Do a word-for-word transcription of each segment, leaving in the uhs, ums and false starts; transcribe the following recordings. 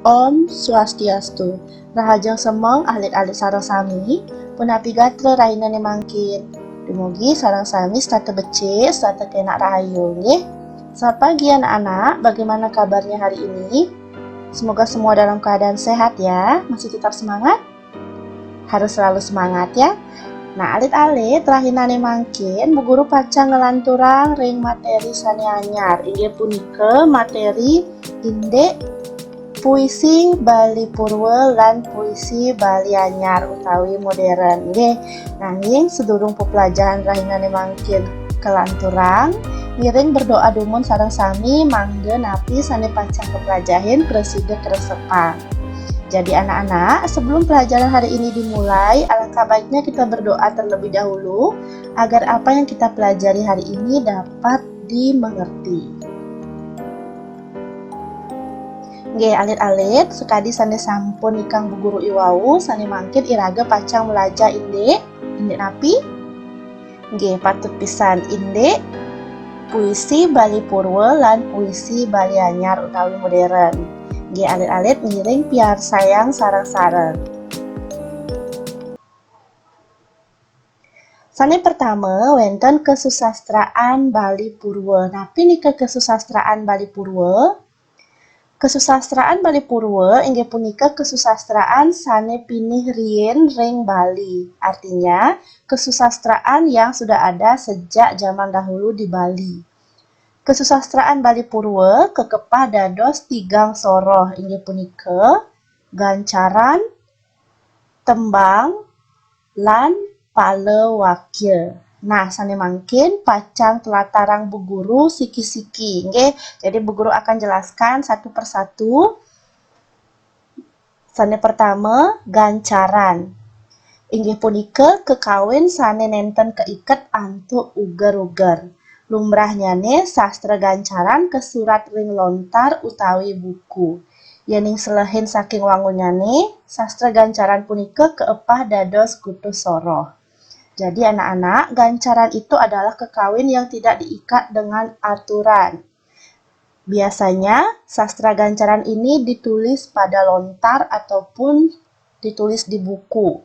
Om Swastiastu. Rahajeng semeng alit-alit sareng sami, punapi gatra rahinané mangkin. Dumugi sareng sami setata becik, setata kenak rahayu, nggih. Selamat pagi anak-anak, bagaimana kabarnya hari ini? Semoga semua dalam keadaan sehat ya, masih tetap semangat? Harus selalu semangat ya. Nah, alit-alit rahinané mangkin Bu Guru pacang nglanturang ring materi sané anyar, inggih punika materi indik puisi Bali Purwa lan puisi Bali Anyar utawi modern, nggih. Nanging sedurung pepelajaran rahinané mangkin kalanturang, ngiring berdoa dumun sareng sami mangda napi sané pacang kapelajahin prasida kresepang. Jadi anak-anak, sebelum pelajaran hari ini dimulai, alangkah baiknya kita berdoa terlebih dahulu agar apa yang kita pelajari hari ini dapat dimengerti. Nggih, alit-alit, sakadi sané sampun nikang Bu Guru iwau, sané mangkin iraga pacang mlajah indik, indik napi? Nggih, patut pisan indik puisi Bali Purwa lan puisi Bali Anyar utawi modern. Nggih, alit-alit ngiring piarsayang sareng-sareng. Sané pertama, wénten kasusastraan Bali Purwa. Napi nika kasusastraan Bali Purwa? Kasusastraan Bali Purwa inggih punika kasusastraan sané pinih riin ring Bali. Artinya, kasusastraan yang sudah ada sejak zaman dahulu di Bali. Kasusastraan Bali Purwa kakepah dados tigang soroh, inggih punika gancaran, tembang, lan palawakya. Nah, sané mangkin pacang tlatarang Bu Guru siki-siki, nggih. Jadi Bu Guru akan jelaskan satu persatu. Sané pertama, gancaran. Inggih punika kakawin sané nénten kaiket antuk uger-uger. Lumrahnyané sastra gancaran kasurat ring lontar utawi buku. Yéning selehin saking wangunnyané, sastra gancaran punika kaepah dados kutus soroh. Jadi anak-anak, gancaran itu adalah kakawin yang tidak diikat dengan aturan. Biasanya, sastra gancaran ini ditulis pada lontar ataupun ditulis di buku.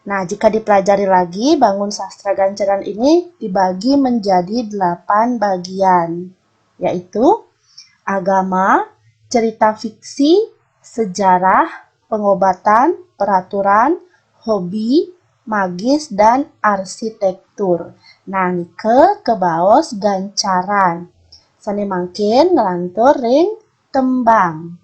Nah, jika dipelajari lagi, bangun sastra gancaran ini dibagi menjadi delapan bagian, yaitu agama, cerita fiksi, sejarah, pengobatan, peraturan, hobi, magis, dan arsitektur. Nah, nika kabaos gancaran. Sané mangkin nglantur ring tembang.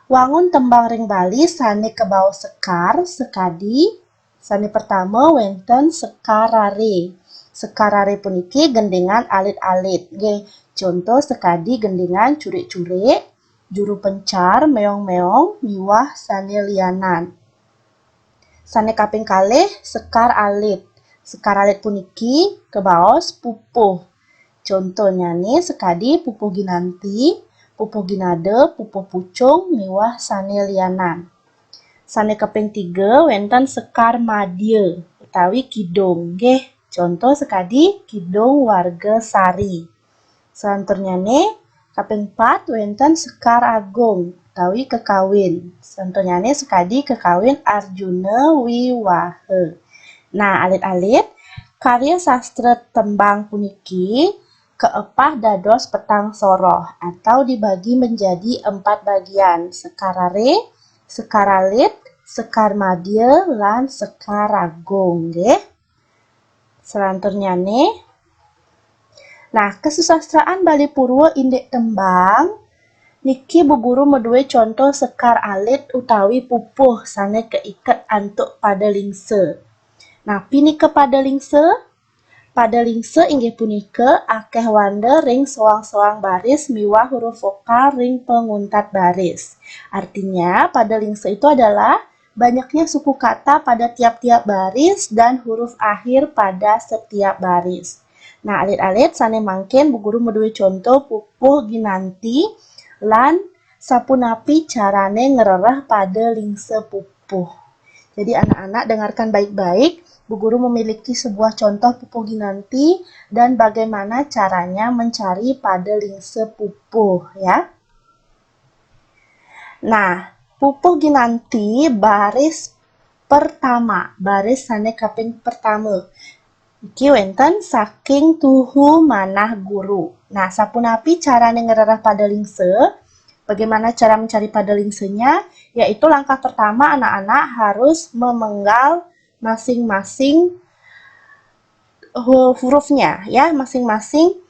Wangun tembang ring Bali sané kabaos sekar sakadi, sané pertama wénten sekar raré. Sekar raré puniki gendingan alit-alit, nggih. Conto sakadi gendingan curik-curik, juru pencar, méong-méong, miwah sané lianan. Sané kaping kalih, sekar alit. Sekar alit puniki kabaos pupuh. Contonyané sakadi pupuh ginanti, pupuh ginada, pupuh pucung, miwah sané lianan. Sané kaping tiga wénten sekar madya utawi kidung, nggih. Conto sakadi kidung warga sari. Salanturnyané kaping pat wénten sekar agung utawi kakawin. Salanturnyané sakadi kakawin Arjuna Wiwaha. Nah, alit-alit, karya sastra tembang puniki kaepah dados petang soroh atau dibagi menjadi empat bagian, sekar raré, sekar alit, sekar madya, lan sekar agung, nggih. Salanturnyané, nah, kasusastraan Bali Purwa indik tembang, niki Bu Guru madué conto sekar alit utawi pupuh sané kaiket antuk pada lingsa. Napi nika pada lingsa? Pada lingsa inggih punika akéh wanda ring soang-soang baris miwah huruf vokal ring panguntat baris. Artinya, pada lingsa itu adalah banyaknya suku kata pada tiap-tiap baris dan huruf akhir pada setiap baris. Nah, alit-alit sané mangkin Bu Guru madué conto pupuh ginanti lan sapunapi carané ngrereh pada lingsa pupuh. Jadi anak-anak dengarkan baik-baik, Bu Guru memiliki sebuah contoh pupuh ginanti dan bagaimana caranya mencari pada lingsa pupuh ya. Nah, pupuh ginanti baris pertama, baris sane kaping pertama. Iki wenten saking tuhu manah guru. Nah, sapunapi carane ngrereh pada lingse? Bagaimana cara mencari pada lingsenya? Yaitu langkah pertama anak-anak harus memenggal masing-masing hu- hurufnya ya, masing-masing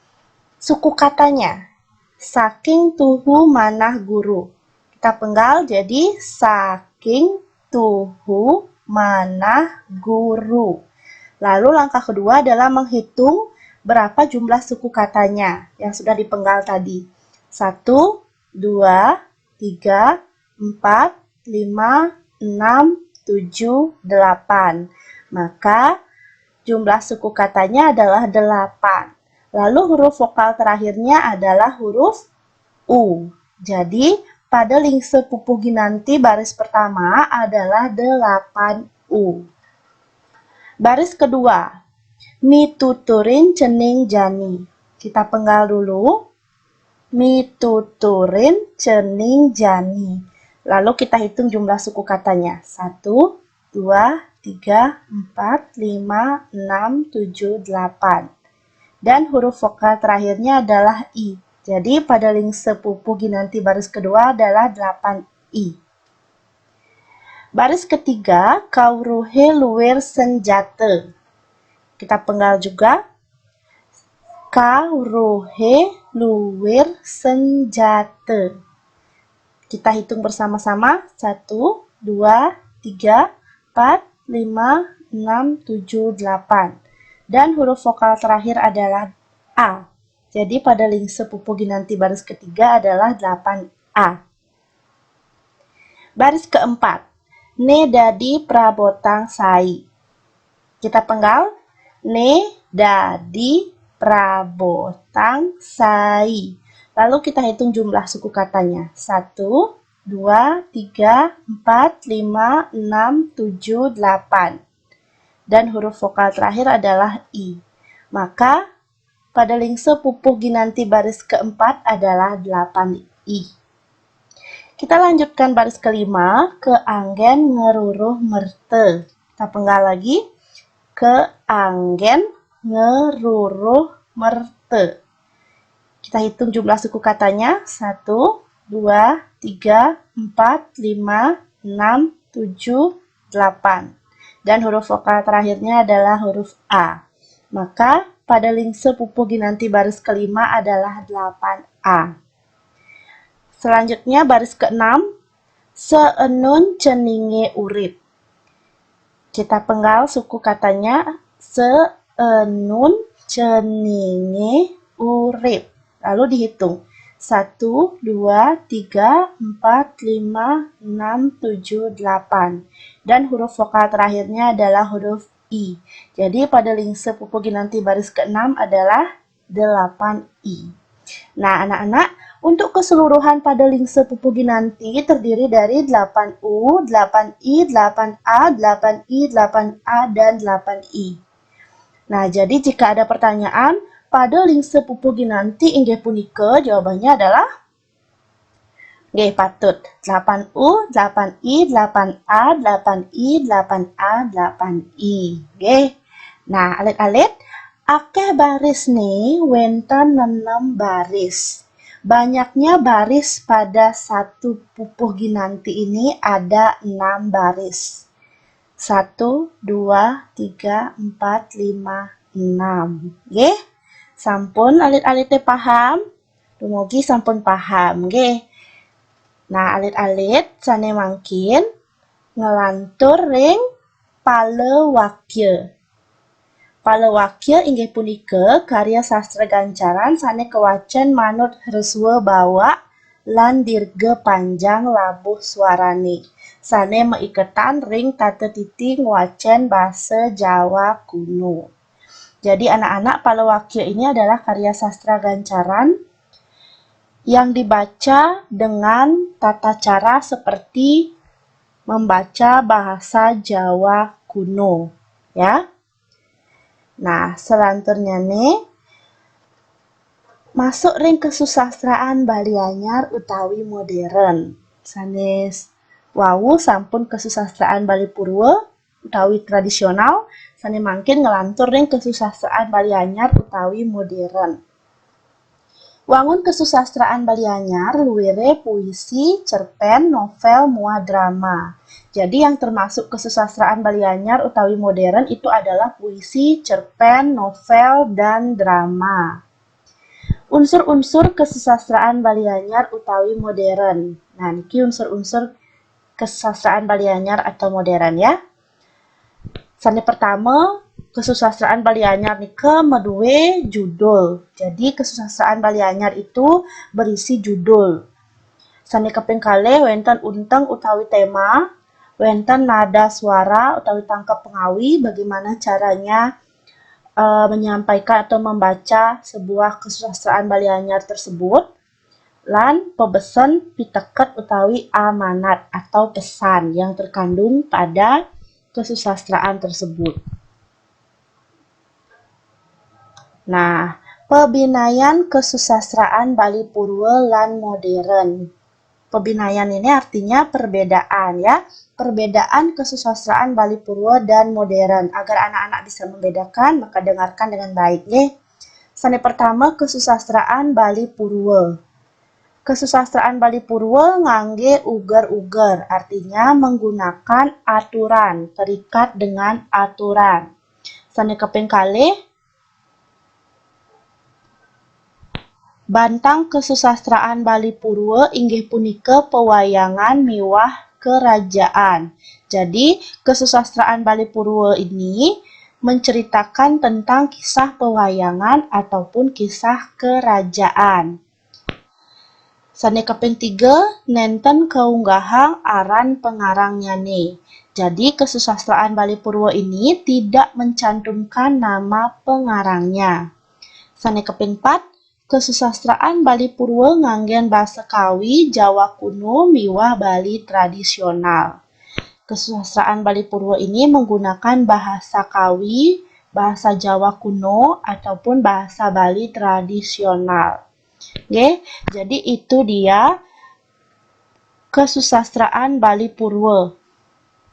suku katanya. Saking tuhu manah guru. Kita penggal jadi saking tuhu manah guru. Lalu langkah kedua adalah menghitung berapa jumlah suku katanya yang sudah dipenggal tadi. Satu, dua, tiga, empat, lima, enam, tujuh, delapan. Maka jumlah suku katanya adalah delapan. Lalu huruf vokal terakhirnya adalah huruf U. Jadi pada lingse pupuh ginanti baris pertama adalah delapan U. Baris kedua, mituturin cening jani. Kita penggal dulu. Mituturin cening jani. Lalu kita hitung jumlah suku katanya. Satu, dua, tiga, empat, lima, enam, tujuh, delapan. Dan huruf vokal terakhirnya adalah I. Jadi pada lingse pupuh ginanti baris kedua adalah delapan I. Baris ketiga, kauruhe luwir senjata. Kita penggal juga. Kauruhe luwir senjata. Kita hitung bersama-sama. Satu, dua, tiga, empat, lima, enam, tujuh, delapan. Dan huruf vokal terakhir adalah A. Jadi pada lingse pupuh ginanti baris ketiga adalah delapan A. Baris keempat, ne dadi prabotang sai. Kita penggal, ne dadi prabotang sai. Lalu kita hitung jumlah suku katanya. Satu, dua, tiga, empat, lima, enam, tujuh, delapan. Dan huruf vokal terakhir adalah I. Maka pada lingse pupuh ginanti baris keempat adalah delapan I. Kita lanjutkan baris kelima, keanggen ngeruruh merte. Kita penggal lagi, keanggen ngeruruh merte. Kita hitung jumlah suku katanya, satu, dua, tiga, empat, lima, enam, tujuh, delapan. Dan huruf vokal terakhirnya adalah huruf A. Maka pada lingse pupuh ginanti baris kelima adalah delapan A. Selanjutnya baris keenam, seenun ceninge urip. Kita penggal suku katanya, seenun ceninge urip. Lalu dihitung. Satu, dua, tiga, empat, lima, enam, tujuh, delapan. Dan huruf vokal terakhirnya adalah huruf I. Jadi pada lingse pupuh ginanti baris keenam adalah delapan I. Nah, anak-anak, untuk keseluruhan pada lingse pupuh ginanti terdiri dari delapan U, delapan I, delapan A, delapan I, delapan A, dan delapan I. Nah, jadi jika ada pertanyaan, pada lingse pupuh ginanti inggih punika, jawabannya adalah nggih, patut. Delapan U, delapan I, delapan A, delapan I, delapan A, delapan I. Nggih. Nah, alit-alit, akeh baris ne wenten nenem baris. Banyaknya baris pada satu pupuh ginanti ini ada enam baris. Satu, dua, tiga, empat, lima, enam. Nggih. Sampun alit-alite paham? Dumugi sampun paham, nggih. Nah, alit-alit sane mangkin nglantur ring palawakya. Palawakya inggih punika karya sastra gancaran sane kawacen manut hreswa bawak lan dirga panjang labuh swarane, sane maiketan ring tata titi ngwacen basa Jawa kuno. Jadi anak-anak, palawakya ini adalah karya sastra gancaran yang dibaca dengan tata cara seperti membaca bahasa Jawa kuno, ya. Nah, selanturnya nih masuk ring kesusastraan Bali Anyar utawi modern. Sanés wau sampun kesusastraan Bali Purwa utawi tradisional, sané mangkin nglantur ring kesusastraan Bali Anyar utawi modern. Wangun kesusastraan Bali Anyar luwiré puisi, cerpen, novel, muah drama. Jadi yang termasuk kesusastraan Bali Anyar utawi modern itu adalah puisi, cerpen, novel, dan drama. Unsur-unsur kesusastraan Bali Anyar utawi modern. Nah, niki unsur-unsur kesusastraan Bali Anyar atau modern ya. Sané pertama, kesusastraan Bali Anyar nika madué judul. Jadi kesusastraan Bali Anyar itu berisi judul. Sané kaping kalih wénten unteng utawi tema, wénten nada suara utawi tangkep pengawi, bagaimana caranya eh, menyampaikan atau membaca sebuah kesusastraan Bali Anyar tersebut, lan pabesen piteket utawi amanat atau pesan yang terkandung pada kesusastraan tersebut. Nah, pabinayan kesusastraan Bali Purwa lan modern. Pabinayan ini artinya perbedaan ya, perbedaan kesusastraan Bali Purwa dan modern. Agar anak-anak bisa membedakan, maka dengarkan dengan baik nggih. Sané pertama, kesusastraan Bali Purwa. Kesusastraan Bali Purwa nganggé uger-uger, artinya menggunakan aturan, terikat dengan aturan. Sané kaping kalih, bantang kesusastraan Bali Purwa inggih punika pewayangan miwah kerajaan. Jadi, kesusastraan Bali Purwa ini menceritakan tentang kisah pewayangan ataupun kisah kerajaan. Sané kaping tiga, nénten kaunggahang aran pengarangnyané. Jadi, kesusastraan Bali Purwa ini tidak mencantumkan nama pengarangnya. Sané kaping pat, kesusastraan Bali Purwa nganggén basa Kawi, Jawa kuno, miwah Bali tradisional. Kesusastraan Bali Purwa ini menggunakan bahasa Kawi, bahasa Jawa kuno, ataupun bahasa Bali tradisional. Nggih, jadi itu dia kesusastraan Bali Purwa.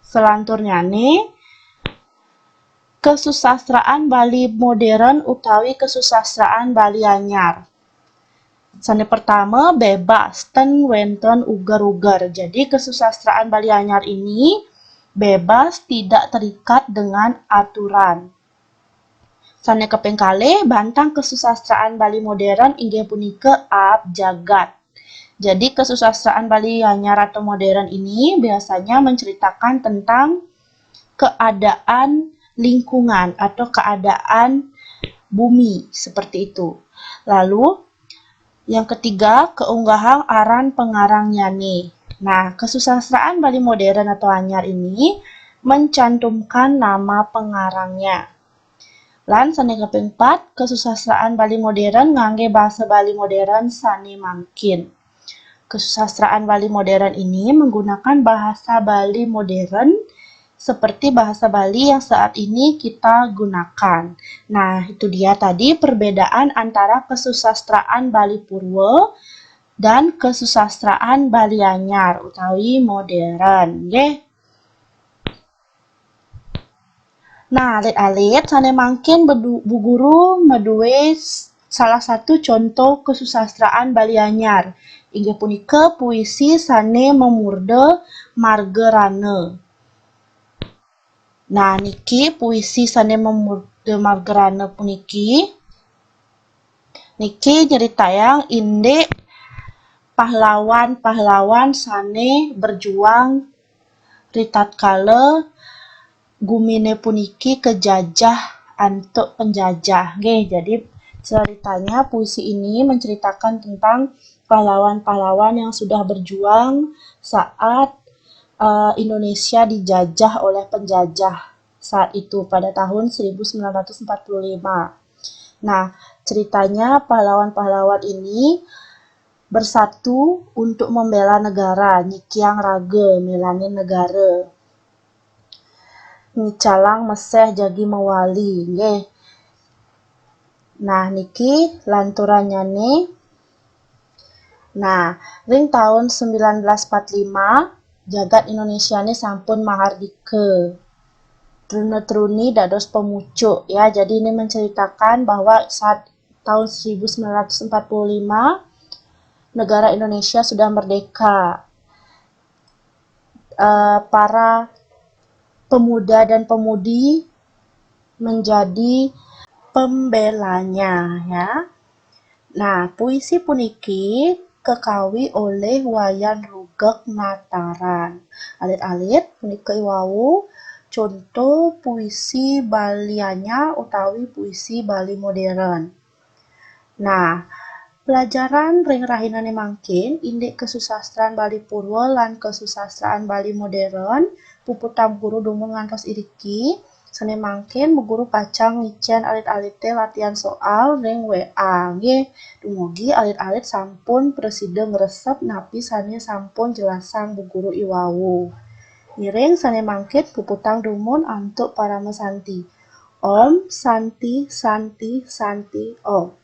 Selanturnya nih, kesusastraan Bali modern utawi kesusastraan Bali anyar. Sané pertama, bebas, ten wénten uger-uger. Jadi kesusastraan Bali anyar ini bebas, tidak terikat dengan aturan. Sané kaping kalih, bantang kesusastraan Bali modern inggih punika abjagat. Jadi kesusastraan Bali anyar atau modern ini biasanya menceritakan tentang keadaan lingkungan atau keadaan bumi seperti itu. Lalu yang ketiga, kaunggahang aran pengarangnyané. Nah, kesusastraan Bali modern atau anyar ini mencantumkan nama pengarangnya. Lan sané kaping pat, kesusastraan Bali modern nganggé basa Bali modern sané mangkin. Kesusastraan Bali modern ini menggunakan bahasa Bali modern seperti bahasa Bali yang saat ini kita gunakan. Nah, itu dia tadi perbedaan antara kesusastraan Bali Purwa dan kesusastraan Bali anyar utawi modern, nggih. Nah, alit-alit sané mangkin bedu- Bu Guru madué s- salah satu contoh kesusastraan Bali anyar, inggih punika puisi sané mamurda Margarana. Nah, niki puisi sané mamurda Margarana puniki. Niki nyeritayang indik pahlawan-pahlawan sané berjuang ritatkala guminé puniki kejajah antuk penjajah. Nggih, jadi ceritanya puisi ini menceritakan tentang pahlawan-pahlawan yang sudah berjuang saat eh, Indonesia dijajah oleh penjajah saat itu pada tahun seribu sembilan ratus empat puluh lima. Nah, ceritanya pahlawan-pahlawan ini bersatu untuk membela negara, nyikiang raga, mélanin negara. Ngicalang meséh jagi mawali, nggih. Nah, niki lanturannyané Nah, ring tahun sembilan belas empat lima, jagat Indonesia ni sampun mahardika. Truna-truni dados pemucuk, ya. Jadi ini menceritakan bahwa saat tahun seribu sembilan ratus empat puluh lima, negara Indonesia sudah merdeka. Eh, para pemuda dan pemudi menjadi pembelanya, ya. Nah, puisi puniki kekawi olih Wayan Rugek Nataran. Alit-alit punika iwau contoh puisi Bali Anyar utawi puisi Bali modern. Nah, pelajaran ring rahinane mangkin indik kesusastraan Bali Purwa lan kesusastraan Bali modern, puputang guru dumun ngantos iriki, sane mangkin Bu Guru pacang ngicen alit-alite latihan soal ring W A. Nggih, dumugi alit-alit sampun prasida ngresep napi sane sampun jelasang Bu Guru iwau. Ngiring sane mangkin puputang dumun antuk parama santi. Om Santi, Santi, Santi, Om.